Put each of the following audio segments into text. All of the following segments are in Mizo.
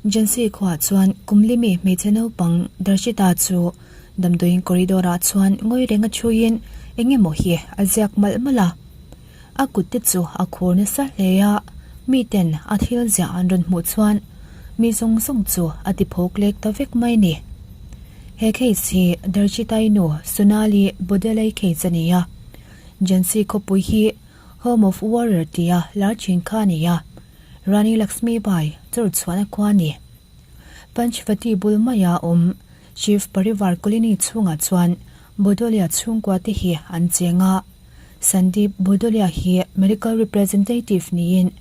Jhansi khuaah chuan Kumlimi hmeichhe naupang Darshita chu damdawiin corridor ah chuan ngawi reng a thuiin eng emaw hi a ziak malh malh a. A kut te chu a khur nasa hle a, miten a thil ziah an rawn hmuh chuan mi zawng zawng chu a ti phawk lek ta vek mai a ni. He case hi Darshita-i nu Sonali Bodelai case a ni a, Jhansi khawpui hi Home of Warrior tia lar thin kha a ni a, Rani Laxmi Bai chawr chhuahna khua a ni. Panchvati bul maia awm Shiv Parivar Colony chhungah chuan Bodolia chhungkua te hi an cheng a. Sandeep Bodolia hi Medical Representative niin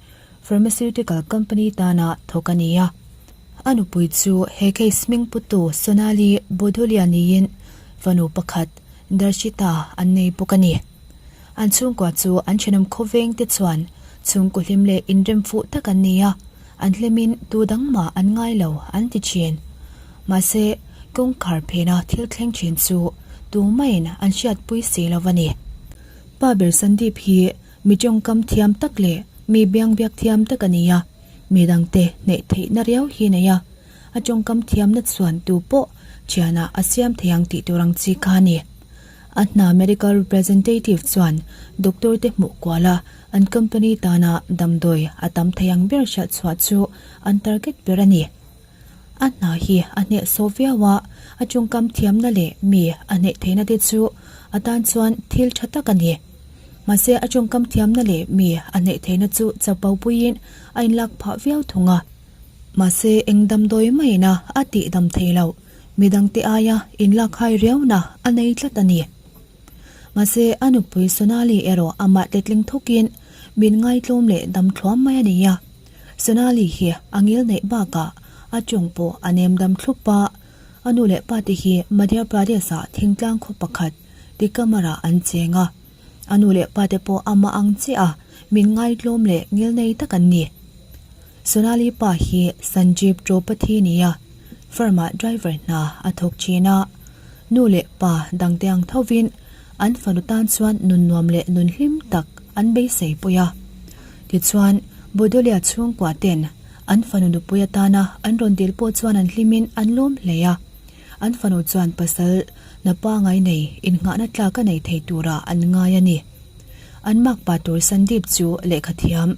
Pharmaceutical Company tana thawk a ni a. A nupui chu he case hming putu Sonali Bodolia niin fanu pakhat Darshita an nei bawk a ni. An chhungkua chu an thenawm khawveng te chuan chhungkaw hlim leh inrem fuh tak an ni a, an hlimin tu dang mah an ngai lo an ti thin. Mahse, kawngkhar phena thil thleng thin chu tu maiin an hriatpui si lo a ni. Pa ber Sandeep hi mi tawngkam thiam tak leh mi biangbiak thiam tak a ni a, mi dangte hneih theihna riau hi nei a, a tawngkam thiamna chuan tu pawh thianah a siam thei ang tih tur ang chi kha a ni. A hna medical representative chuan doctor te hmuh kual a, an company tana damdawi a tam thei ang ber hriat chhuah chu an target ber a ni. A hna hi a hnehsawh viau a, a tawngkam thiamna leh mi a hneih theihna te chu a tan chuan thil tha tak a ni. Mahse a tawngkam thiamna leh mi a hneih theihna chu chapo puiin a inlak phah viau thung a. Mahse eng damdawi maina a tih dam thei loh. Midangte aia inlak hai riauna a nei tlat a ni. Mahse, a nupui Sonali erawh amah tetling thawkin min ngaitlawm leh dam thluam mai a ni a. Sonali hi a ngil neih bakah a tawng pawh a nem dam thlup a. A nu leh pate hi Madhya Pradesh-ah thingtlang khaw pakhat Tikamara an cheng a. A nu leh pate pawh amah ang chiah a min ngaitlawm leh ngil nei tak an ni. Sonali pa hi Sanjeev Tripathi nia firm-ah driver hna a thawk thin a, nu leh pa dangte ang thovin an fanu tan chuan nun nuam leh nun hlim tak an beisei pui a. Tichuan, Bodolia chhungkua ten an fanu nupui atana an rawn dil pawh chuan an hlimin an lawm hle a, an fanu chuan pasal hna pangai nei innghahna tlak a nei thei turah an ngai a ni. An makpa tur Sandeep chu lehkha thiam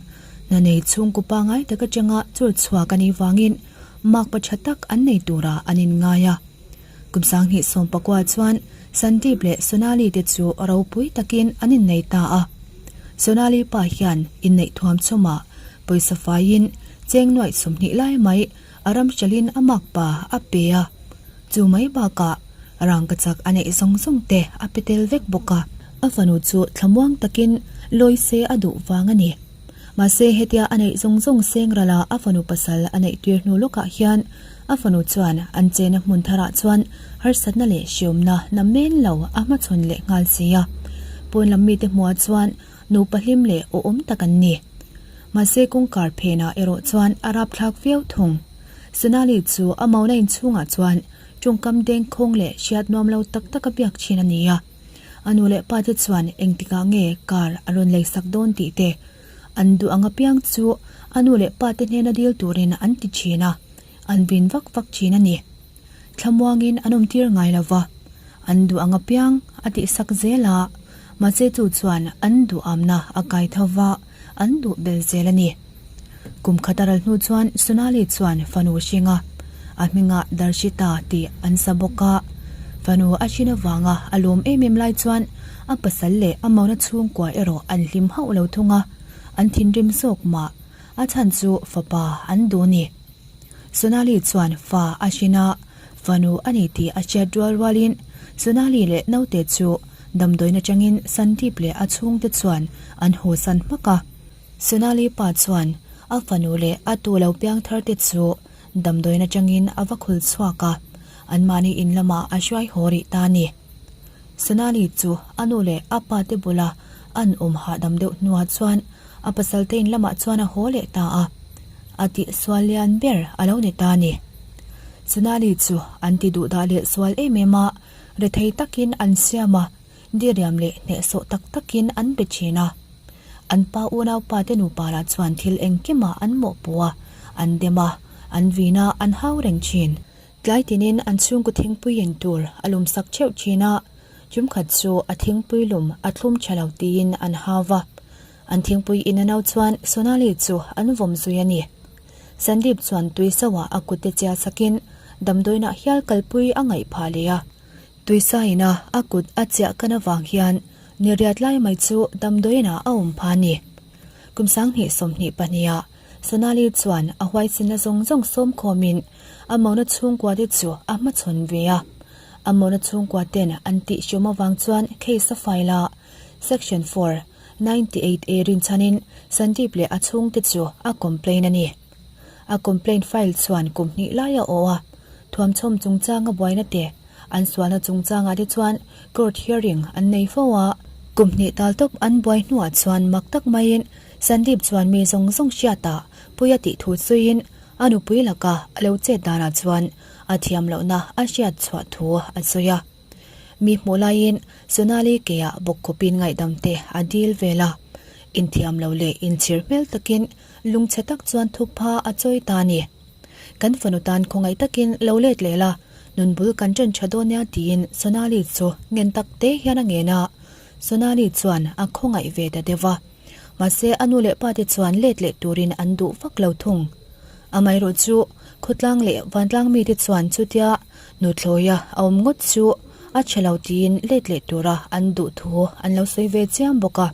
hna nei chhungkaw pangai tak atanga chur chhuak a nih vangin makpa tha tak an nei turah an inngai a. Kum 2019 chuan Sandeep leh Sonali te chu ropui takin an innei ta a. Sonali pa hian inneih thuam chhawmah pawisa faiin cheng nuaih 20 lai mai a ram hralhin a makpa a pe a. Chu mai bakah rangkachak a neih zawng zawng te a pe tel vek bawk a. A fanu chu thlamuang takin lawi se a duh vang a ni. Mahse hetia a neih zawng zawng seng rala a fanu pasal a neih tir hnu lawkah hian a fanu chuan an chena hmun tharah chuan harsatna leh hriawmna na men lo a hmachhawn leh nghal si a. Pawn lam mite hmuah chuan nupa hlim leh awhawm tak an ni. Mahse kawngkar phenah erawh chuan a rapthlak viau thung. Sonali chu a mauna inchhungah chuan tawngkam dengkhawng leh hriat nuam lo tak tak a biak thin a ni a. A nu leh pa te chuan engtikah nge car a rawn lei sak dawn tih te an duh ang apiang chu a nu leh pa te hnena dil turin an ti thin a, an vin vak vak thin a ni. Thlamuangin an awm tir ngai lo va, an duh ang apiang a tihsak zel a, mahse chu chuan an duhamna a kai tho va, an duh bel zel a ni. Kum khat a ral hnu chuan Sonali chuan fanu hring a, a hmingah Darshita tih an sa bawk a. Fanu a hrin avanga a lawm em em lai chuan a pasal leh a mauna chhungkua erawh an hlim hauh lo thung a, an thinrim zawk mah. A chhan chu fapa an duh a ni. Sonali chuan fa a hrin a, fanu a ni tih a hriat rual rualin Sonali leh naute chu damdawiin atangin Sandeep leh a chhungte chuan an hawsan hmak a. Sonali pa chuan a fanu leh a tu lo piang thar te chu damdawiin atangin a va khul chhuak a, anmahni in lamah a hruai haw rih ta a ni. Sonali chu a nu leh a pa te bula an awm hahdam deuh hnuah chuan a pasal te in lamah chuan a haw leh ta a, a tih sual lian ber a lo ni ta a ni. Sonali chu an ti duh dah leh sual em em a, rethei takin an siam a, diriam leh hnehsawh tak takin an be thin a. An pa unaupa te nupa lah chuan thil engkimah an mawhpuh a, an dem a. An vin a, an hau reng thin. Tlai tinin an chhungkaw thingpui in tur a lum sak theuh thin a, chumkhat chu a thingpui lum a thlum tha lo tiin an hau va. An thingpui in a no chuan Sonali chu an vawm zui a ni. Sandeep chuan tui sauh ah a kut te chiah sakin damdawiinah hial kalpui a ngaih phah leh a. Tuisa ina a kut a chiah kan avang hian ni riat lai mai chu damdawiinah a awm phah a ni. Kum 20 22 ah Sonali chuan a huaisinna zawng zawng sawm khawmin a mona chhungkua te chu a hmachhawn ve a. A mona chhungkua ten an tih hriawm avang chuan case a file a, Section 4, 98 A rinchhanin Sandeep leh a chhungte chu a complain a ni. A complaint file chuan kum hnih lai a awh a, thuamchhawm chungchanga buaina te, an sualna chungchangah te chuan court hearing an nei fo a. Kum hnih tal tawp an buai hnuah chuan mak tak maiin Sandeep chuan mi zawng zawng hriatah pui a tih thu sawiin a nupui laka a lo chet danah chuan a thiam lohna a hriat chhuah thu a sawi a. Mi hmuh laiin Sonali keah bawkkhawpin ngaihdam te a dil vel a, inthiam lo leh inchhir hmel takin lungchhe tak chuan thupha a chawi ta a ni. Kan fanu tan khawngaih takin lo let leh la, nun bul kan ṭan ṭha dawn nia tiin Sonali chu ngen tak te hian a ngen a, Sonali chuan a khawngaih ve ta deuh va. Mahse a nu leh pa te chuan let leh turin an duh vak lo thung. Amaherawh chu khawtlang leh vantlang mite chuan chutia nuthlawia a awm ngawt chu a chhe lo tiin let leh tura an duh thu an lo sawi ve chiam bawk a.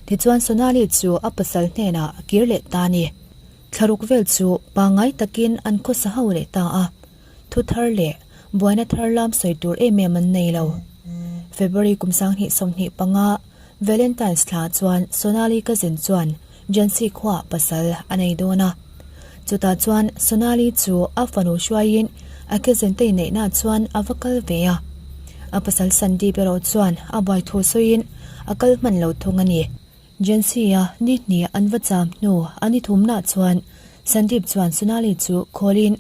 Tichuan Sonali chu a pasal hnenah a kir leh ta a ni. Thlaruk vel chu pangngai takin an khawsa ho leh ta a. Thu thar leh buaina thar lam sawi tur em em an nei lo. February kum 2025 Valentine's thla chuan Sonali cousin chuan Jhansi khuaah pasal a nei dawn a. Chutah chuan Sonali chu a fanu hruaiin a cousin te inneihna chuan a va kal ve a. A pasal Sandeep erawh chuan a buai thu sawiin a kal hman lo thung a ni. Jhansi-a ni hnih an va cham hnu a ni thumnah chuan Sandeep chuan Sonali chu call-in,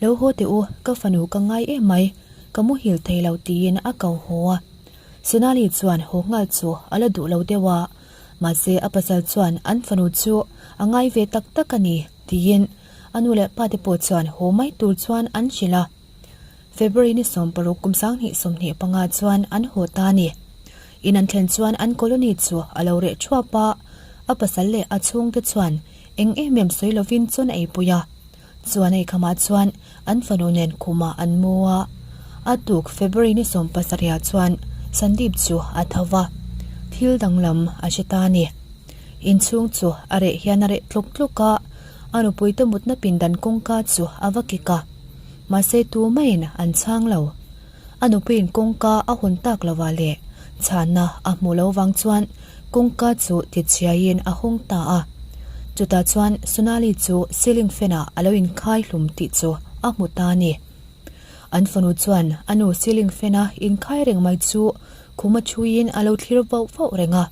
Lo haw teh u, ka fanu ka ngai em mai, ka muhil thei lo tiin a ko haw a. Sonali chuan haw nghal chu a la duh lo deuh a, mahse a pasal chuan an fanu chu a ngai ve tak tak a ni tiin a nu leh pa te pawh chuan haw mai tur chuan an hrilh a. February ni 16 kum 2025 chuan an haw ta a ni. In an thlen chuan an colony chu a lo reh thuap a, a pasal leh a chhungte chuan eng em em sawi lovin chawn a eipui a. Chuan ei khamah chuan an fanu nen khumah an mu a, a tuk February ni 17 ah chuan Sandeep chu a tho va, thil danglam a hre ta a ni. Inchhung chu a reh hian a reh tluk tluk a, a nupuite mutna pindan kawngka chu a va kik a, mahse tumaiin an chhang lo. A nupuiin kawngka a hawn tak lovah leh chhanna a hmuh loh vang chuan kawngka chu tichhiaiin a hawng ta a. Chutah chuan Sonali chu ceiling fan ah a lo inkhai hlum tih chu a hmu ta a ni. An fanu chuan a nu ceiling fan a inkhai reng mai chu khum a thuiin a lo thlir vauh vauh reng a.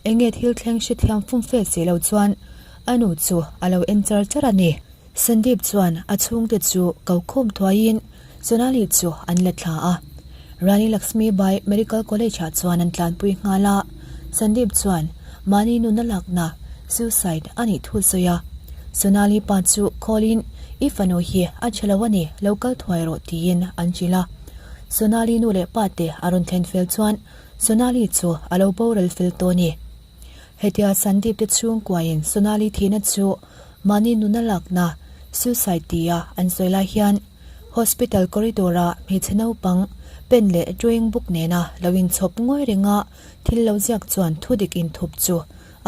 Enge thil thleng hrethiam fumfe si lo chuan a nu chu a lo en char char a ni. Sandeep chuan a chhungte chu ko khawm thuaiin Sonali chu an la thla a. Rani Laxmi Bai Medical College ah chuan an tlanpui nghal a. Sandeep chuan mahni nuna lakna, suicide, a nih thu sawi a. Sonali pa chu call in i fanu hi a tha lo a ni, lo kal thuai rawh tiin an hrilh a. Sonali nu leh pa te a rawn thlen fel chuan Sonali chu a lo boral fel tawh a ni. Hetia Sandeep te chhungkuain Sonali thihna chu mahni nuna lakna, suicide, tia an sawi lai hian hospital corridor-a hmeichhe naupang pen leh drawing book nena lo inchhawp ngawi renga thil lo ziak chuan thudik inthup chu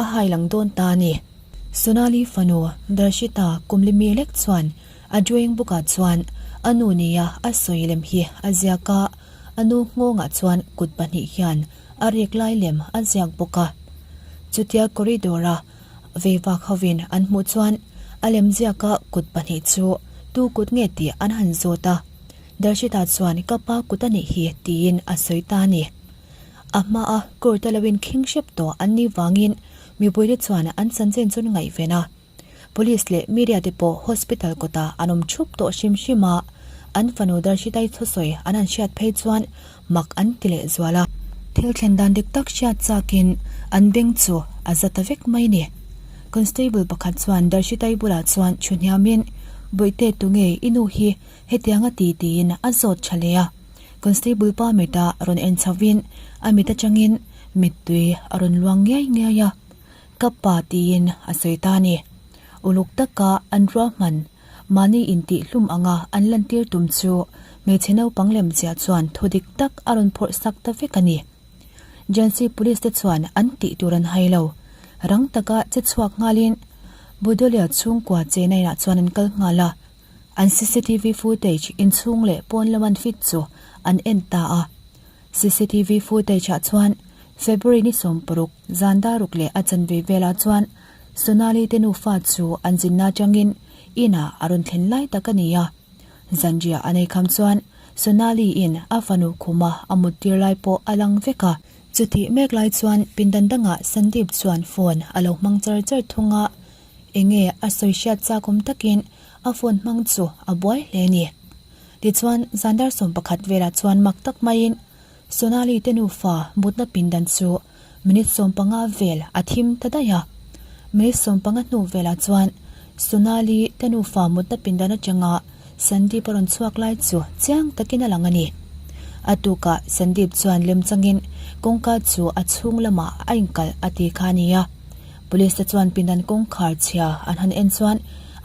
a hai lang dawn ta a ni. Sonali fanu Darshita Kumlimi lek chuan a drawing book-ah chuan a nu nia a sawi lem hi a ziak a, a nu nghawngah chuan kut pahnih hian a rek lai lem a ziak bawk a. Chutia corridor-a veivak hovin an hmuh chuan a lem ziaka kut pahnih chu tu kut nge tih an han zawt a. Darshita chuan ka pa kut a nih hi tiin a sawi ta a ni. A hmaa court a lo inkhing hrep tawh an nih vangin mipuite chuan an chanchin chu an ngaihven a. Police leh media te pawh hospital kawtah an awm thup tawh hrim hrim a, an fanu Darshita-i thusawi an han hriat phei chuan mak an ti leh zual a. Thil thlen dan dik tak hriat chakin an beng chu a za ta vek mai ni. Constable pakhat chuan Darshita-i bulah chuan thu hniamin. Bawihte tunge i nu hi hetianga ti tiin a zawt tha leh a. Constable pa mita rawn en chhovin a mit atangin mittui a rawn luang ngiai ngiai a. Ka pa tiin a sawi ta a ni. Uluk taka an ruahman mahni intih hlum anga an lantir tum chu hmeichhe naupang lemziah chuan thu dik tak a rawn phawrh sak ta vek a ni. Jhansi Police te chuan an tih tur an hai lo. Rang taka che chhuak nghalin Budolia chhungkua chena inah chuan an kal nghal a. An cctv footage inchhung leh pawn lam an fit chu an en ta a. Cctv footage ah chuan February ni 60 zan daruk leh a chanve velah chuan Sonali te nufa chu an zinna atangin inah a rawn thlen lai tak a ni a. Zanriah a nei kham chuan Sonali in a fanu khuma a mut tir lai pawh a lang vek a. Chutih mek lai chuan pindan dangah Sandeep chuan phone a lo hmang char char thung a, enge a sawi hriat chak awm takin a phone hmang chu a buai hle a ni. Tichuan zan dar 11 velah chuan mak tak maiin Sonali te nufa mutna pindan chu Minute 15 vel a thim ta daih a. Minute 15 hnu velah chuan Sonali te nufa mutna pindan atanga Sandeep a rawn chhuak lai chu chiang takin a lang a ni. A tukah Sandeep chuan lem changin kawngka chu a chhung lamah a inkalh a ti kha a ni a. Police te chuan pindan kawngkhar chhia an han en chuan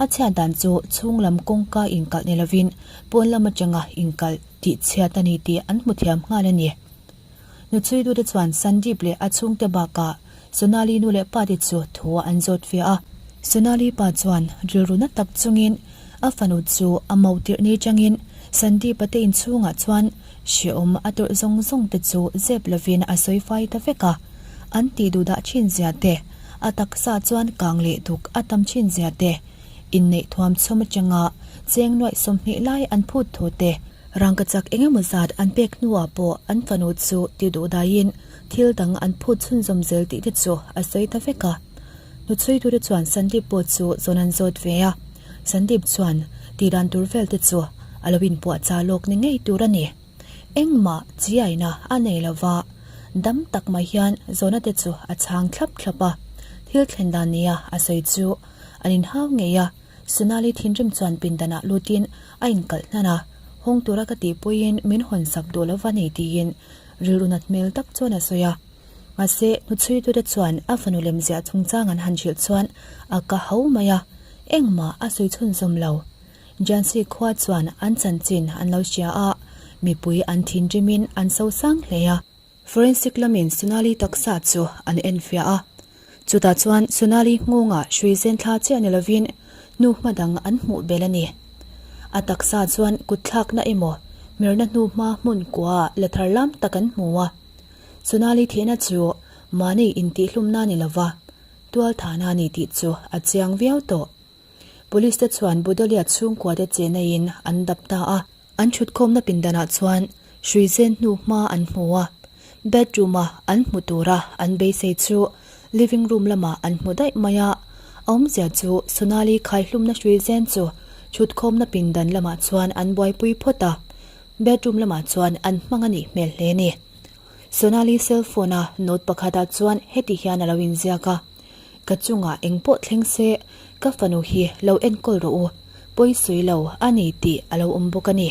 a chhiat dan chu chhung lam kawngka inkalh ni lovin pawn lam atanga inkalh tih chhiat a ni tih an hmu thiam nghal a ni. Nuchhuitute chuan Sandeep leh a chhungte bakah Sonali nu leh pate chu thu an zawt ve a. Sonali pa chuan rilru na tak chungin a fanu chu a mo tirh ni changin Sandeep-a te inchhungah chuan hrehawm a tawrh zawng zawng te chu zep lovin a sawi fai ta vek a. An tih duh dah thin zia te, a taksa chuan kang leh duk a tam thin zia te, inneih thuam chhawm atanga cheng nuaih 20 lai an phut thu te, Rangkachak eng emaw zat an pek hnuah pawh an fanu chu ti duh daiin thil dang an phut chhunzawm zel tih te chu a sawi ta vek a. Hnuchhuitute chuan Sandeep pawh chu zawn an zawt ve a. Sandeep chuan tih dan tur vel te chu a lo inpuahchah lawk ni ngei tur a ni. Engmah chiaina a nei lo va, dam tak mai hian zawhna te chu a chhang thlap thlap a. Thil thlen dan nia a sawi chu an inhau ngei a. Sonali thinrim chuan pindanah lutin a inkalh hnan a, hawng tura ka tih puiin min hawn sak duh lova nei tiin rilru nat hmel tak chuan a sawi a. Mahse, hnuchhuitute chuan a fanu lemziah chungchang an han hrilh chuan a ka ho mai a, engmah a sawi chhunzawm lo. Jhansi khua chuan an chanchin an lo hria a, mipui an thinrimin an sosang hle a. Forensic lamin Sonali taksa chu an enfiah a, chutah chuan Sonali nghawngah hrui zen thla chiah ni lovin hnu hma dang an hmuh belh a ni. A taksa chuan kut thlakna emaw hmerna hnu hma hmun kuaah la thar lam tak an hmu a. Sonali thihna chu mahni intihhlumna ni lova tualthahna a ni tih chu a chiang viau tawh. Police te chuan Budalia chhungkua te chenaiin an dap ta a. An thutkhawmna pindanah chuan hruizen hnu hma an hmu a, bedroom-a an hmu tura an beisei chu living room lamah an hmu daih mai a. A awmzia chu Sonali khaihlumna hruizen chu thutkhawmna pindan lamah chuan an buaipui phawt a, bedroom lamah chuan an hmang a nih hmel hle a ni. Sonali cell phone-a note pakhatah chuan heti hian a lo inziak a. Ka chungah eng pawh thleng se, ka fanu hi lo enkawl rawh u, pawi sawi lo a ni tih a lo awm bawk a ni.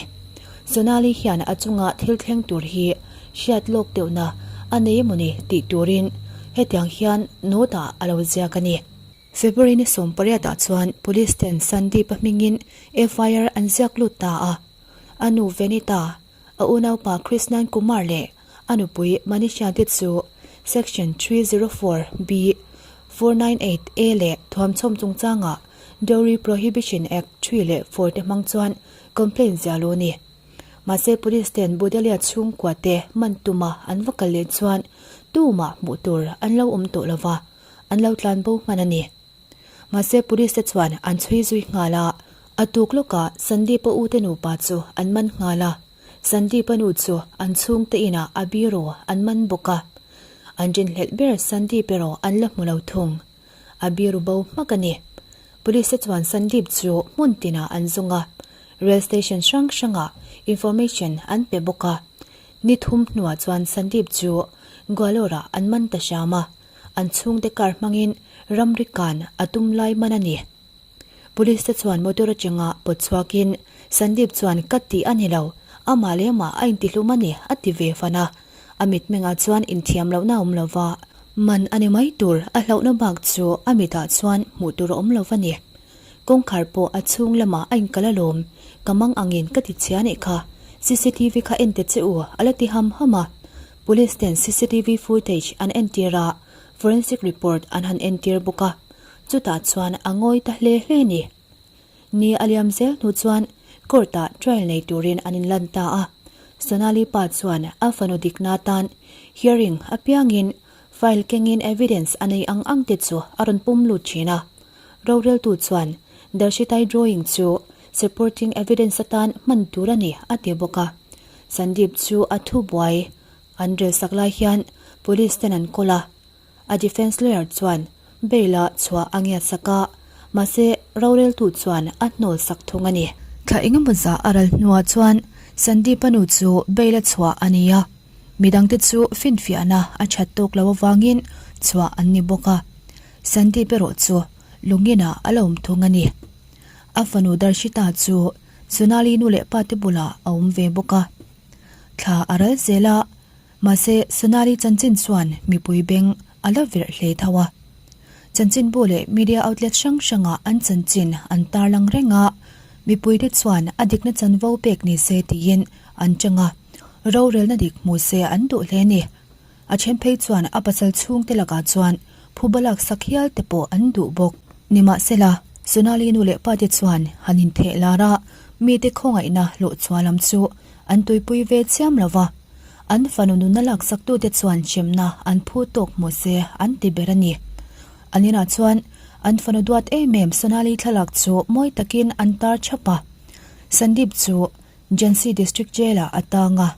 Sonali hian a chunga thil thleng tur hi hriat lawk deuhna a nei emawni tih turin hetiang hian note ah a lo ziak a ni. February ni 18 ah chuan Police ten Sandeep-a hmingin FIR an ziak lut ta a, a nu Venita, a unaupa Krishnan Kumar leh A nupui Manisha te chu Section 304 B, 498 A leh thuamchhawm chungchangah Dowry Prohibition Act 3 leh 4 te hmang chuan complaint zia lo a ni. Mahse Police ten Budalia chhungkua te man tuma an va kal leh chuan tumah hmuh tur an lo awm tawh lova, an lo tlan bo hman a ni. Mahse Police te chuan an chhui zui nghal a, a tuk lawkah Sandeep-a u te nupa chu an man nghal a. Sandeep-a nu chu an chhungte inah a biru an man bawk a, an rinhlelh ber Sandeep erawh an la hmu lo thung. A biru bo hmak a ni. Police te chuan Sandeep chu hmun tinah an zawng a, rail station hrang hrangah information an pe bawk a. Ni thum hnuah chuan Sandeep chu Gwalior-ah an man ta hram a, an chhungte car hmangin ramri kan a tum lai man a ni. Police te chuan motor atanga pawt chhuakin Sandeep chuan ka ti a ni lo, amah leh amah a intihlum a ni a ti ve fan a. A mitmengah chuan inthiam lohna a awm lo va, man a ni mai tur a hlauhna bak chu a mitah chuan hmuh tur a awm lo va ni. Kawngkhar pawh a chhung lamah a inkal alawm, ka mang angin ka ti chhia nih kha, cctv kha en ta che u a la ti ham ham a. Police ten cctv footage an entir a, forensic report an han entir bawk a, chutah chuan a ngawi ta hle hle a ni. Ni a liam zel hnu chuan court ah trial nei turin an inlan ta a, Sonali pa chuan a fanu dikna tan hearing apiangin file kengin evidence a nei ang ang te chu a rawn pum lut thin a. Roreltu chuan Darshitai drawing chu supporting evidence atan hman tur a ni a ti bawk a. Sandeep chu a thubuai an relsak lai hian police ten an kawl a. A defence lawyer chuan bail a chhuah a ngiat sak a, mahse roreltu chuan a hnawl sak thung a ni. Thla engemaw zah a ral hnuah chuan Sandeep-a nu chu bail a chhuah a ni a, midangte chu finfiahna a that tawk lo avangin chhuah an ni bawk a. Sandeep erawh chu lungin-ah a la awm thung a ni. A fanu Darshita chu Sonali nu leh pate bulah a awm ve bawk a. Thla a ral zel a. Mahse, Sonali chanchin chuan mipui beng a la verh hle tho a. Chanchinbu leh media outlet hrang hrangah an chanchin an tarlang reng a, mipuite chuan a dikna chanvo pek ni se tiin an chang a, rorelna dik hmu se an duh hle a ni. A then phei chuan a pasal chhungte lakah chuan phuba laksak hial te pawh an duh bawk. Nimahsela, Sonali nu leh pate chuan han intheh lar a, mite khawngaihna hlawhchhuah lam chu an tuipui ve chiam lo va. An fanu nunna laksaktute chuan hremna an phu tawk hmu se an ti ber a ni. An inah chuan an fanu duat em em Sonali thlalak chu mawi takin an tar thap a. Sandeep chu Jhansi District Jail-ah a tang a,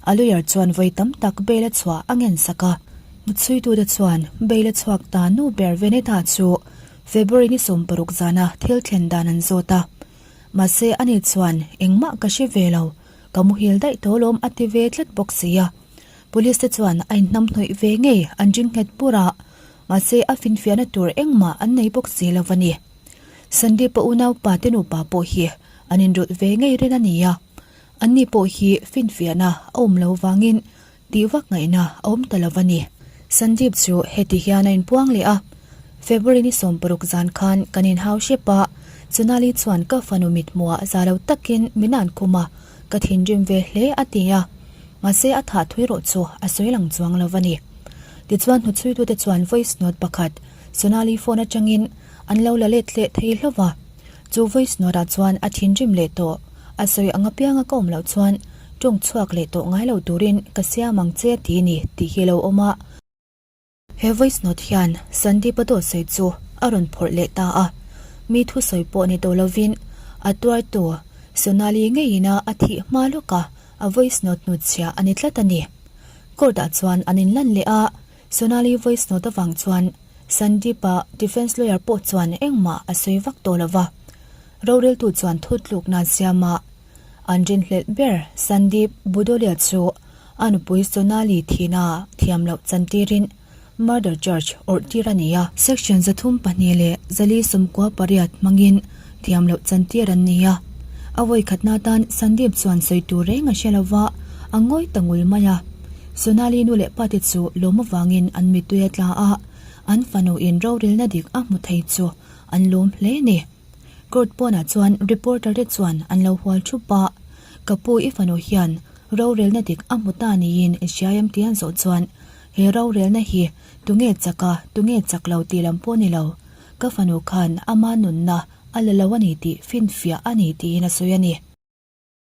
a lawyer chuan vawi tam tak bail a chhuah a ngensak a. Hmuchhuitute chuan bail a chhuak ta nu ber Veneta chu February ni 16 zana thil thlen dan an zawt a. Mahse ani chuan engmah ka hre ve lo. Ka muhil daih tawh lawm a ti ve tlat bawk sia. Police te chuan a inhnam hnawih ve ngei an ring nghet pur a, mahse a finfiahna tur engmah an nei bawk si lo a ni. Sandeep-a unaupa te nupa pawh hi an inrawlh ve ngei rin a ni a, anni pawh hi finfiahna a awm lo vangin Tih vak ngaihna a awm ta lo a ni. Sandeep chu heti hian a inpuang leh a, February ni 16 zan khan kan inhau hrep a, Sonali chuan ka fanu mithmuah za lo takin min an khum a, ka thinrim ve hle a ti a. Mahse a thah thui rawh chu a sawi lang chuang lo a ni. Tichuan hnuchhuitute chuan voice note pakhat Sonali phone atangin an lo la let leh thei hlauh va. Chu voice note ah chuan a thinrim leh tawh. A sawi ang apianga ka awm loh chuan tawng chhuak leh tawh ngai lo turin ka siam ang che ti ni tih hi lo awm a. He voice note hian Sandeep-a dawt sawi chu a rawn phawrh leh ta a. Mi thusawi pawh ni tawh lovin a tuartu Sonali ngeiin a a thih hma lawk a, a voice note hnutchhiah a ni tlat a ni. Court ah chuan an inlan leh a, Sonali voice note avang chuan Sandeep-a defence lawyer pawh chuan engmah a sawi vak tawh lo va. Roreltu chuan thutlukna an siam a, an rinhlelh ber Sandeep Budolia chu a nupui Sonali thihna thiam loh chantirin murder charge awrh tir a ni a. Section 32 leh 498 hmangin thiam loh chantir an ni a. A vawikhatna atan Sandeep chuan sawi tur reng a hre lo va, a ngawi ta ngul mai a. Sonali nu leh pate chu lawm avangin an mittui a tla a, an fanu in rorelna dik a hmu thei chu an lawm hle a ni. Court pawnah chuan reporter te chuan an lo hual thup a, Ka pu i fanu hian rorelna dik a hmu ta niin i hria em tih an zawh chuan he rorelna hi tunge chak a tunge chak lo tih lam pawh ni lo, ka fanu khan ama nunna a la lo a ni tih finfiah a ni tiin a sawi a ni.